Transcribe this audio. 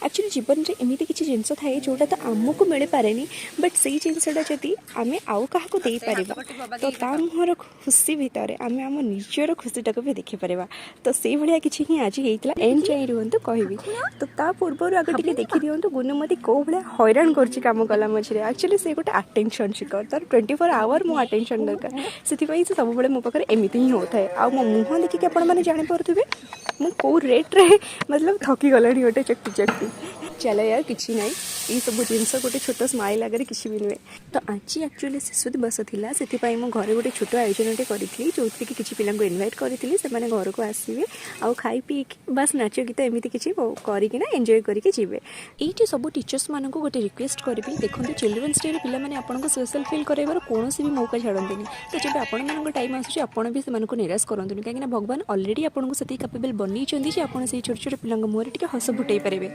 Actually ଜୀବନରେ ଏମିତି କିଛି ଜିନିଷ ଥାଏ, ଯେଉଁଟା ତ ଆମକୁ ମିଳିପାରେନି, ବଟ୍ ସେଇ ଜିନିଷଟା ଯଦି ଆମେ ଆଉ କାହାକୁ ଦେଇପାରିବା, ତ ତା ମୁହଁର ଖୁସି ଭିତରେ ଆମେ ଆମ ନିଜର ଖୁସିଟାକୁ ବି ଦେଖିପାରିବା। ତ ସେଇଭଳିଆ କିଛି ହିଁ ଆଜି ହେଇଥିଲା। ଏଣ୍ଡ ଯାଏଁ ରୁହନ୍ତୁ, କହିବି। ତ ତା ପୂର୍ବରୁ ଆଗ ଟିକେ ଦେଖିଦିଅନ୍ତୁ ଗୁନୁ ମୋତେ କେଉଁ ଭଳିଆ ହଇରାଣ କରୁଛି କାମ କଲା ମଝିରେ। ଆକ୍ଚୁଆଲି ସେ ଗୋଟେ ଆଟେନସନ୍ ସିକର। ତାର 24 ଆୱାର ମୋ ଆଟେନସନ୍ ଦରକାର। ସେଥିପାଇଁ ସେ ସବୁବେଳେ ମୋ ପାଖରେ ଏମିତି ହିଁ ହେଉଥାଏ। ଆଉ ମୋ ମୁହଁ ଦେଖିକି ଆପଣମାନେ ଜାଣିପାରୁଥିବେ ମୁଁ କେଉଁ ରେଟ୍ରେ ମତଲବ ଥକି ଗଲାଣି ଗୋଟେ ଚକଟି ଚକଟି। ଚାଲ ୟାର, କିଛି ନାହିଁ, ଏଇସବୁ ଜିନିଷ ଗୋଟେ ଛୋଟ ସ୍ମାଇଲ୍ ଆଗରେ କିଛି ବି ନୁହେଁ। ତ ଆଜି ଆକ୍ଚୁଆଲି ଶିଶୁ ଦିବସ ଥିଲା, ସେଥିପାଇଁ ମୁଁ ଘରେ ଗୋଟେ ଛୋଟ ଆୟୋଜନଟେ କରିଥିଲି, ଯେଉଁଥିରେ କି କିଛି ପିଲାଙ୍କୁ ଇନଭାଇଟ୍ କରିଥିଲି। ସେମାନେ ଘରକୁ ଆସିବେ ଆଉ ଖାଇ ପିଇକି ବାସ୍ ନାଚ ଗୀତ ଏମିତି କିଛି କରିକିନା ଏନ୍ଜୟ କରିକି ଯିବେ। ଏଇଠି ସବୁ ଟିଚର୍ସମାନଙ୍କୁ ଗୋଟେ ରିକ୍ୱେଷ୍ଟ କରିବି। ଦେଖନ୍ତୁ, ଚିଲଡ୍ରେନ୍ସ ଡେରେ ପିଲାମାନେ ଆପଣଙ୍କୁ ସ୍ପେଶାଲ୍ ଫିଲ୍ କରାଇବାର କୌଣସି ବି ମୌକା ଛାଡ଼ନ୍ତିନି। ତ ଯେବେ ଆପଣମାନଙ୍କ ଟାଇମ୍ ଆସୁଛି, ଆପଣ ବି ସେମାନଙ୍କୁ ନିରାଶ କରନ୍ତୁନି, କାହିଁକିନା ଭଗବାନ ଅଲରେଡ଼ି ଆପଣଙ୍କୁ ସେତିକି କାପେବଲ୍ ବନେଇଛନ୍ତି ଯେ ଆପଣ ସେଇ ଛୋଟ ଛୋଟ ପିଲାଙ୍କ ମୁହଁରେ ଟିକେ ହସ ଫୁଟେଇ ପାରିବେ।